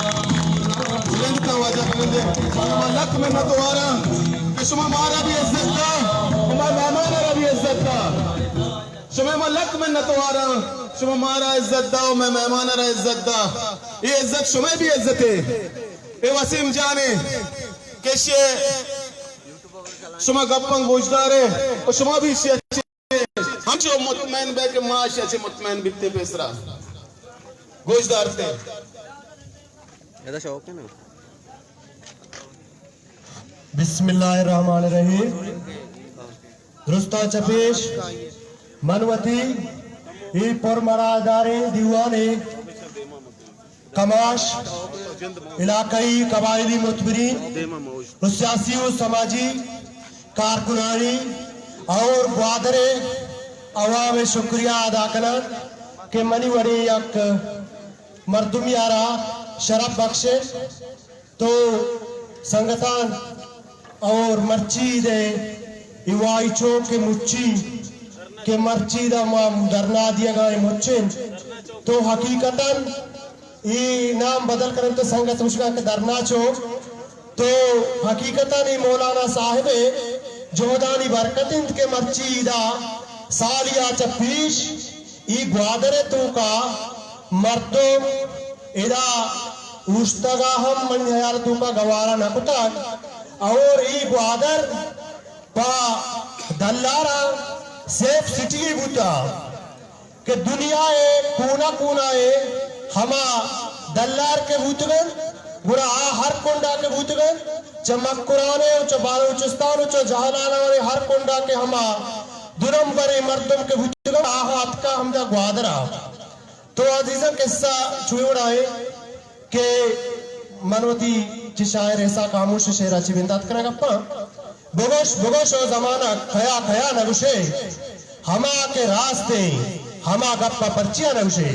بلند کن واجہ، بلند کن۔ شما لک منت واراں کہ شما مارا بھی عزت دا، شما مہمان را بھی عزت دا۔ شما ما لک منت واراں، شما مارا عزت دا و مئے مہمان را عزت دا۔ یہ عزت شما بھی عزت ہے۔ اے وسیم جانے کہ شے شما گپاں گوشدارے و شما بھی شے ہمچو مطمئن بے کہ ما اشی ء چہ مطمئن بیتیں پیسرا۔ گوش دارتے۔ ادا شوق ہے نا۔ بسم اللہ الرحمن الرحیم۔ درستاں چہ پیش من وتی اے پر مڑاداریں دیوانے کماش، علاقائی قبائلی متبرین و سیاسی و سماجی کارکنانی اور گوادر عوام شکریہ ادا کناں کہ منی وڑیں یک مردمی آرا شرف بخشے۔ تو سنگتان اور مرچی دے ایوائی چو کہ مچی کہ مرچی دا ما دھرنا دیگا مچن، تو حقیقتاً ای نام بدل کنن تو سنگت مشکا کہ دھرنا چو، تو حقیقتاً ای مولانا صاحب جہدانی برکت انت کہ مرچی دا سالیا چہ پیش ای گوادر توکا مردم ادا اوشتگا ہم منی حیال توکا گوارا نہ کتگ اور ای گوادر پہ دلارا سیف سٹی بوتا۔ کہ دنیا ء کونا کونا ء ہما دلار کہ بوتگ انت، گڑا آ ہر کنڈا کہ بوتگ انت، چہ مکران ء و چہ بلوچستان و چہ جہلانان ء ہر کنڈا کہ ہما دو نمبریں مردم کہ بوتگ انت، آہاں اتکا ہمدا گوادر ء۔ تو عزیزاں، قصہ چوئے وڑا ہے کہ من وتی چہ شاعر اسحاق خاموش ء شعرا چہ بندات کناں گپاں۔ بگوش، بگوش او زمانگ کیا کیا نگوشے، ہما کہ راستیں ہما گپ ء پرچیا نگوشے۔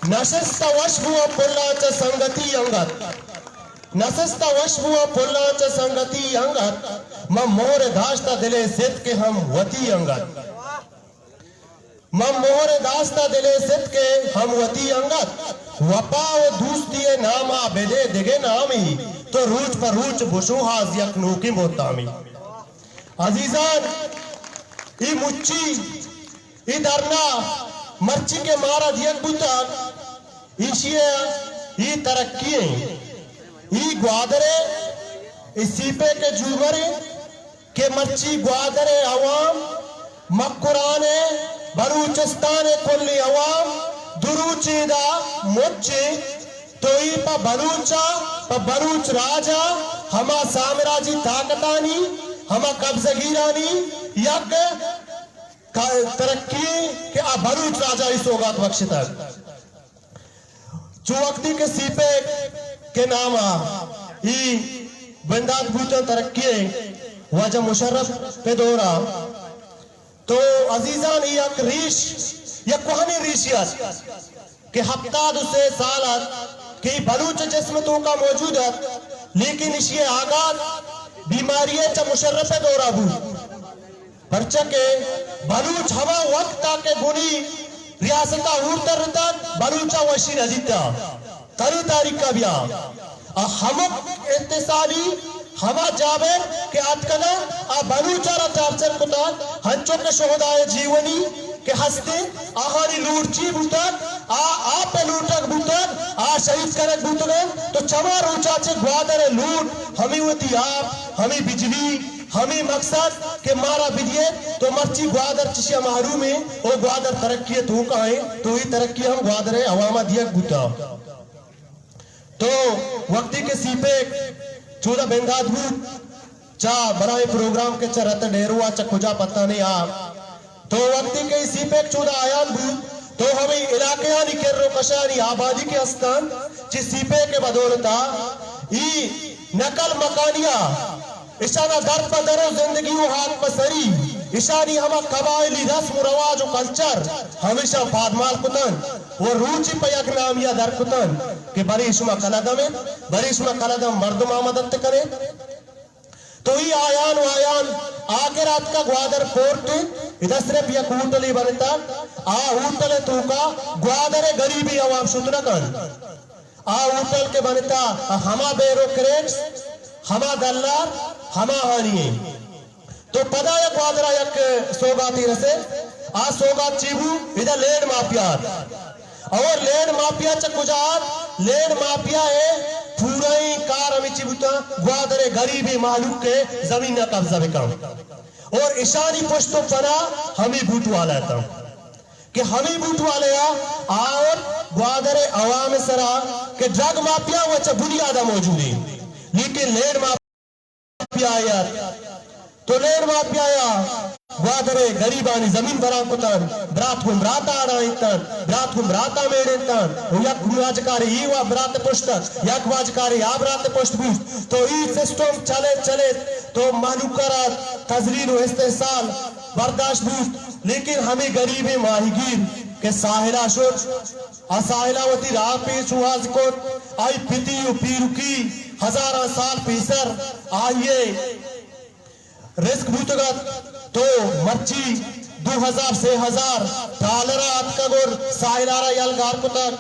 نشستہ وش بوان پلاں چہ سنگتی انگت، نشستہ وش بوان پلاں چہ سنگتی انگت، من مہر داشتہ دلے صدق ہم وتی انگت۔ من مہر داستہ دلے صدق ء ہم وتی انگت، وپا و دوستی ء ناما بدے دگہ نامی، تو روچ پہ روچ بشوہاز یک نوکیں بہتامی۔ عزیزان، ای مچی، ای دھرنا مرچی کہ مارا دیگ بوتگ، ایشی ء ای ترقی ء ای گوادر ء ای سی پیک ء جومر ء کہ مرچی گوادر ء عوام، مکران ء، بلوچستان ء کلی عوام دو روچ ادا مچ انت، تو ای پہ بلوچ ء، پہ بلوچ راج ء ہما سامراجی طاقتانی، ہما قبضہ گیرانی یک کا-، ترقی کہ آ بلوچ راج ء ای سوگات بخشتگ۔ چو وقتی کہ سی پیک کے نام ء ای بندات بوتن ترقی ء واجہ مشرف پہ دور ء، تو عزیزان، ای یک ریش، یک کوہنیں ریشے است کہ ہپتاد و سے سال ات کہ ای بلوچ جسم توکا موجود ات، لیکن اشی آغاز بیماری چہ مشرف دورا بوت۔ پرچا کہ بلوچ ہما وقت ء کہ گونی ریاست ء ہور ترتگ، بلوچ ء وشی نہ دیتگ۔ تری تاریخ ء بیا، آ ہمک اتصالی ہما جابر کہ آتکگاں، آ بلوچ ء را ٹارچر کتگ، ہنچو کہ شہدائے جیونی کہ ہستیں، آہانی لوٹ چی بوتگ، آ آپ ء لوٹگ بوتگ، آ شہید کنگ بوتگ انت، تو چما روچا چہ گوادر ء لوٹ ہمے وتی آپ، ہمے بجلی، ہمے مقصد کہ مارا بدیت، تو مرچی گوادر چشیا محروم ایں، او گوادر ترقی ء توکا ایں، تو اے ترقی ہم گوادر ء عوام ء دیگ بوتا۔ تو وقتی کہ سی پیک چودا بندات بوت، چا برائے پروگرام کہ چہ رت ڈیرو آ چہ کجا پتہ نہیں آ، تو وقتی کہ سی پیک چودا آیان بوت، تو ہمیں علاقیانی کر و کشانی آبادی کہ ہستان، چہ سی پیک بدولتا ای نقل مکانیا اشانا در پہ در و زندگی و ہاتھ پہ سری، اشانی ہما قبائلی رسم و رواج و کلچر ہمیشاں پادمال کتن و روچی پہ یک نامیا در کتن کہ برے شما کلدم انت، برے شما کلدم مردم آمدت کنیت۔ تو ای آیان و آیان آخر آتکا گوادر پورٹ، ادا صرف یک ہوٹلے بنتا، آ ہوٹل توکا گوادر غریبی عوام شت نہ کن۔ آ ہوٹل کہ بنتا، ہما بیوروکریٹس، ہما دلال، ہما ہانی ہیں۔ تو پدا یک گوادرا یک سوگاتی رسے، آ سوگات چی بو؟ ادا لینڈ مافیا ات۔ اور لینڈ مافیا چہ کجا ات؟ لینڈ مافیا ہے پورا ہی کار ہمیں چی بوتا، گوادر غریبی مہلوک کے زمین نہ قبضہ بکن۔ اور اشانی پشت و پناہ ہمیں بوٹ والا تھا کہ ہمیں بوٹ والے آ اور گوادر عوام سرا کہ ڈرگ مافیا و چہ بنیادا موجود ہے، لیکن لینڈ مافیا مافیا آیات۔ تو لینڈ مافیا آیا گوادر غریبانی زمین بران کتن، برات گوں برات آڑائینتن، برات گوں برات میڑینتن، و یک واجکاری ای وا برات پشت، یک واجکاری آ برات پشت بوت۔ تو ای سسٹم چلے چلے تو مہلوک را تذلیل و استحصال برداشت بوت، لیکن ہمیں غریبیں ماہیگیر کہ ساحلا شد، آ ساحلا وتی راہ پیش واز کت، آئی پتی و پیرکی ہزاراں سال پیسر آئیے رزق بوتگ ات، تو مرچی دو ہزار، سے ہزار ڈالر آتکگ اور ساحلارا یلگار کتگ،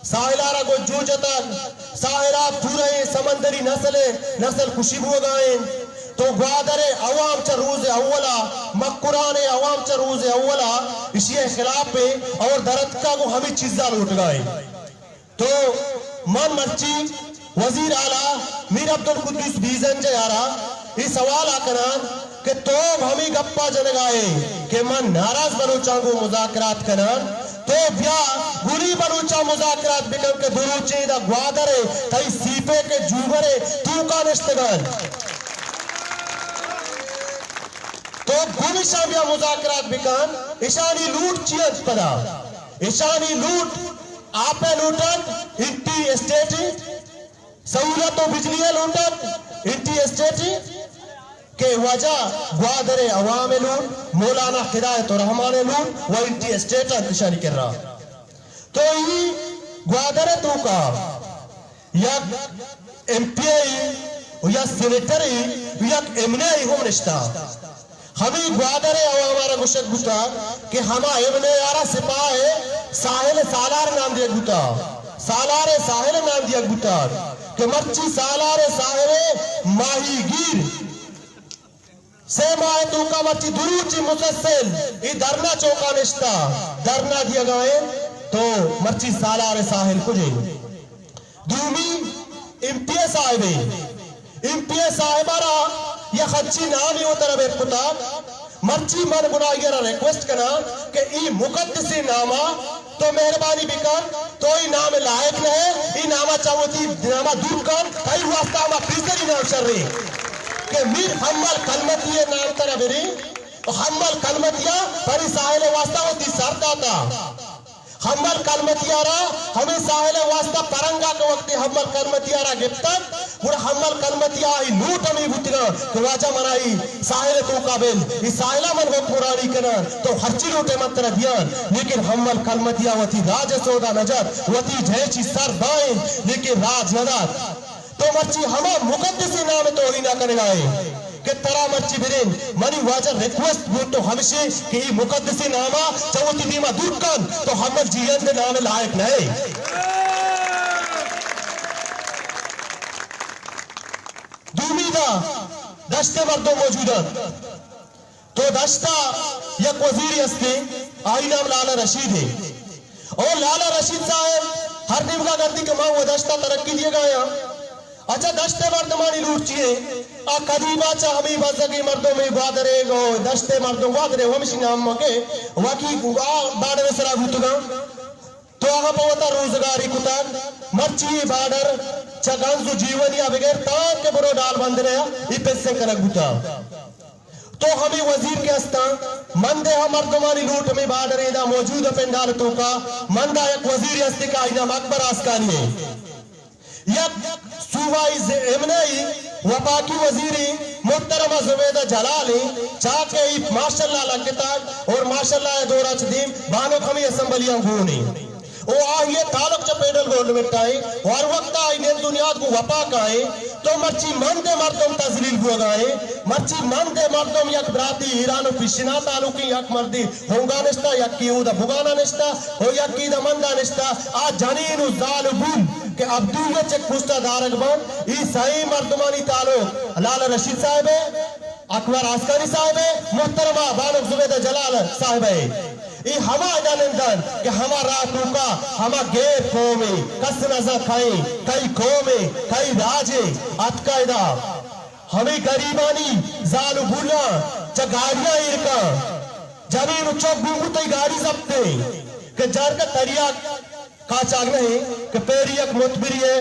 ساحلارا گوں جو جتگ، ساحلا پورا سمندری نسل، نسل کشی بوگا انت۔ تو گوادر عوام چہ روز اولا، مکران عوام چہ روز اولا اشی خلاف اور درتکا گوں ہمیں چیزا لوٹگا انت۔ تو من مرچی وزیر اعلی میر عبدالقدوس بیزنجہ یارا ای سوال آ کنان کہ تو ہمیں گپا جنگائے کہ من ناراض بلوچاں گوں مذاکرات کنان، تو بیا گلی بلوچاں مذاکرات بکن کہ بلوچیں دا گوادر ہے، تئی سیپے کے جوگر ہے، تو کا نشتگان۔ تو گوں اشاں بیا مذاکرات بکن، اشانی لوٹ چی انت پدا؟ اشانی لوٹ آپ ء لوٹ انت، انٹی اسٹیٹ سہولت و بجلی ء لوٹ انت، انٹی اسٹیٹ کہ واجہ گوادر عوام ء لوٹ، مولانا ہدایت الرحمان ء لوٹ و انٹی اسٹیٹ انت اشانی کرا۔ تو ای گوادر ء توکا یک ایم پی اے و یا سینیٹرے و یک ایم این اے ہم نشتا۔ ہمیں گوادر ء عوام ء را گوشگ بوتا کہ ہما ایم این اے ء را سپاہ ء ساحل سالار نام دیگ بوتا، سالار ء ساحل نام دیگ بوتا کہ مرچی سالار ء ساحل ء ماہی گیر سے ماہ توکا مرچی دروچی مسلسل ای دھرنا چوکا نشتا، دھرنا دیگا انت۔ تو مرچی سالار ساحل کجے؟ دومی ایم پی اے صاحب، ایم پی اے صاحب را یا خچی نامی و طرف کتا۔ مرچی من گناہی را ریکویسٹ کنا کہ ای مقدسی ناما تو مہربانی بکن، تو ای نام لائق نہ ہے، ای ناما چاوتی ناما دور کن، تئی واسطہ ہما پیسری نام شرے کہ میر حمل کلمتی نام ترا بری، و حمل کلمتیا پری ساحل واسطہ وتی سر داتا۔ حمل کلمتیا را ہمیں ساحل واسطہ پرنگا کہ وقتی حمل کلمتیا را گپتن، گڑا حمل کلمتیا آئی لوٹ ہمیں بوتگا کہ واجہ منائی ساحل تو قابل، ای ساحلہ من حکمرانی کنان، تو ہرچی لوٹے من ترا دیان، لیکن حمل کلمتیا وتی راج سودا نجات، وتی جہے چی سر دائیں، لیکن راج ندات۔ تو مرچی ہما مقدسی نام توہینا کنگائے کہ ترا مرچی برین، منی واجہ ریکویسٹ بوت تو ہمشی کہ ای مقدسی ناما چہ وتی دیما دور کن، تو حمل جیئند نام لائق نہ۔ دومی دا دشت مردم موجود انت۔ تو دشتا یک وزیری ہستے، آئی نام لالا رشید ہے۔ او لالا رشید صاحب ہر نیمگا گندی کہ ما و دشتا ترقی دیگا یا۔ اچھا دشت مردمانی لوٹ چیے؟ آ قدیما چا ہمیں بزگی مردم گوادرے گو، دشت مردم گوادرے ہمشی نام مگے، واقعی آ بارڈر سرا بوتگا۔ تو آہاں پہ وتا روزگاری کتگ، مرچی اے بارڈر چہ گنز و جیونی ء بگر تاں کہ برو ڈال بندرے ء اے پسے کنگ بوتگ۔ تو ہمے وزیر کہ استاں، مند ء مردمانی لوٹ ہمے بارڈر ادا موجود ء پنڈال توکا، مند ء یک وزیرے است کہ آئی نام اکبر آسکانی ہے۔ یک صوبائی ز-، امنائی وفاقی وزیری محترمہ زبیدہ جلال ہیں، چاکہ ای ماشاءاللہ لگتگ اور ماشاءاللہ دورا چہ دیم بانک ہمیں اسمبلیاں گون ہیں۔ او آہی تعلق چہ فیڈرل گورنمنٹ آئیں، و ہر وقت آئی نند دنیا کو وفاق آئیں، تو مرچی مند مردم تذلیل بوگا ایں۔ مرچی مند ءِ مردم یک براتی ایران ءُ پیشینا تعلقیں، یک مردے ہونگا نشتہ، یکے اودا بگانا نشتہ ءُ یکے ادا مندا نشتہ۔ آ جنین ءُ زال ءُ بول کہ ابدوئی ءِ چیک پوسٹا دارگ بنت، اے سئیں مردمانی تعلق لالا رشید صاحب ءِ، اکبر آسکانی صاحب ءِ، محترمہ بانک زبیدہ جلال صاحبہ ءِ۔ اے ہما ادا نندن کہ ہما راہ توکا ہما غیر قومے، کس نزان کئے، کئی قومے، کئی راجے اتکا ادا۔ ہمے گریبانی زال ءُ بولاں چہ گاڑیاں ایر کن۔ جنین ءُ چک گوں بوت، تئی گاڑی ضبط ایں کہ جرگ تریاک قاچاق نہ ایں کہ پیری یک متبری ءِ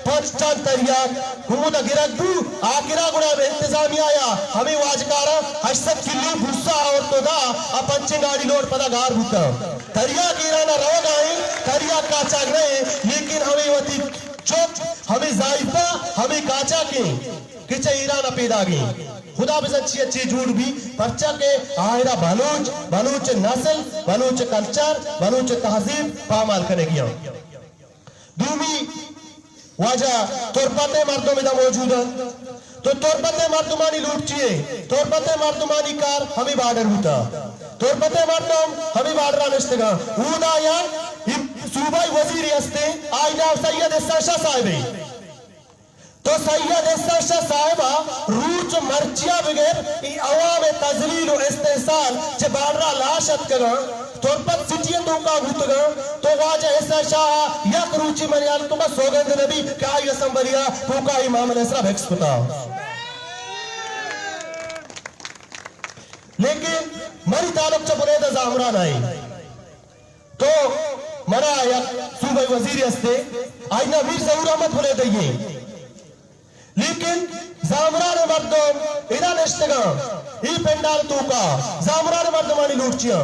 پنچ ٹن تریاک ہمودا گرگ بو، آخرا گڑا انتظامیہ یا ہمے واجکاراں ہشت سد کلو بوسا آورت ءُ دا، آ پنچیں گاڑی لوڈ پدا گار بوتاں۔ تریاک ایران ءَ روگا ایں، تریاک قاچاق نہ ایں، لیکن ہمے وتی چک، ہمے زائیدہ، ہمے قاچاق ایں کہ چہ ایران ءَ پیداگ ایں۔ خدا بزان چیا چے جوڑ بی، پرچا کہ آئرا بلوچ، بلوچ نسل، بلوچ کلچر، بلوچ تہذیب پامال کنگی ایں۔ دومی واجہ تربت ءِ مردم ادا موجود انت۔ تو تربت ءِ مردمانی لوٹ چی ایں؟ تربت ءِ مردمانی کار ہمے بارڈر بوتا۔ تربت ءِ مردم ہمے بارڈر ءَ نشتگاں۔ اودا یک صوبائی وزیرے ہستیں، آئی نام سید احسان شاہ صاحب ایں۔ تو سید احسان شاہ صاحبا روچ مرچیا بگر اے عوام ءِ تذلیل ءُ استحصال چہ بارڈرا لاش اتکگاں، تربت سٹی ءِ توکا بوتگاں، تو واجہ احسان شاہ ءَ یک روچی منی حیال ءَ توکا سوگند نہ بی کہ آئی اسمبلی ءِ توکا اے معاملہ ءِ سرا بحث کتا۔ لیکن منی تعلق چہ بلیدہ زامران ءَ ایں۔ تو منا یک صوبہ وزیر ہستے، آئی نام میر ظہور احمد بلیدہ ایں۔ لیکن زامران ءِ مردم ادا نشتگاں، اے پنڈال توکا زامران ءِ مردمانی لوٹ چیاں؟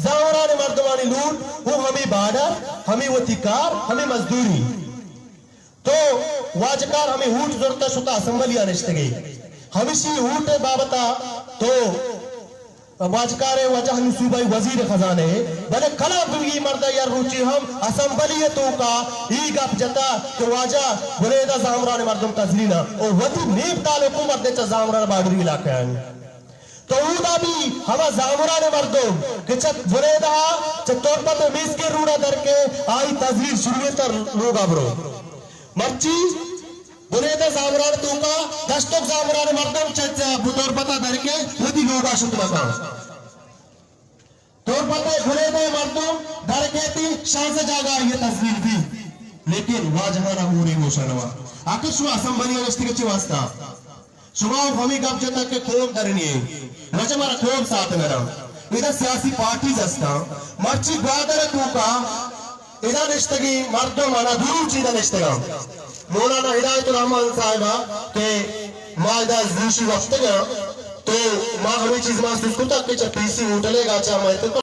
زامران ءِ مردمانی لوٹ او ہمے بارڈر، ہمے وتی کار، ہمے مزدوری۔ تو واجکار ہمے ووٹ زرتا شتا اسمبلی ءَ نشتگے۔ ہمشی ووٹ ءِ بابتا تو واجکار ءِ واجہ نوں صوبائی وزیر خزانہ ءِ، بلے کلام بوگی مرد ءَ یک روچے ہم اسمبلی ءِ توکا اے گپ جتا کہ واجہ بلیدہ زامران ءِ مردم تذلیل اَں، او وتی نیم تعلق ءُ مردے چہ زامران بارڈری علاقہ ءَ اَں۔ تو اودا بھی ہما زامران ءِ مردم کہ چہ بلیدہ ءَ چہ تربت ءِ میزگیر روڈ ءَ در کئے، آئی تذلیل شروع ایں تر لوگا برو۔ مرچی بلیدہ زامران توکا دشتک زامران مردم چہ، چہ تربتا در کئے وتی لوگا شت مکن۔ تربت بلیدہ مردم در کئیتی شانزدہ جاگہ آئی تذلیل بی۔ لیکن واجہانا موری گوشا نوا۔ آخر شما اسمبلی نشتگے چی واسطہ؟ شما ہم ہمے گپ جتا کہ قوم درنی ایں۔ واجہ مارا قوم ساتھ نہ دا۔ ادا سیاسی پارٹیز ہستاں۔ مرچی گوادر توکا ادا نشتگیں مردم انا دو روچ ادا نشتگاں۔ مولانا ہدایت الرحمان صاحبا کہ ما ادا زوشی وفتگاں تو ما ہمے چیز محسوس کتا کہ چہ پی سی ہوٹل ءَ گا چہ ما اتکا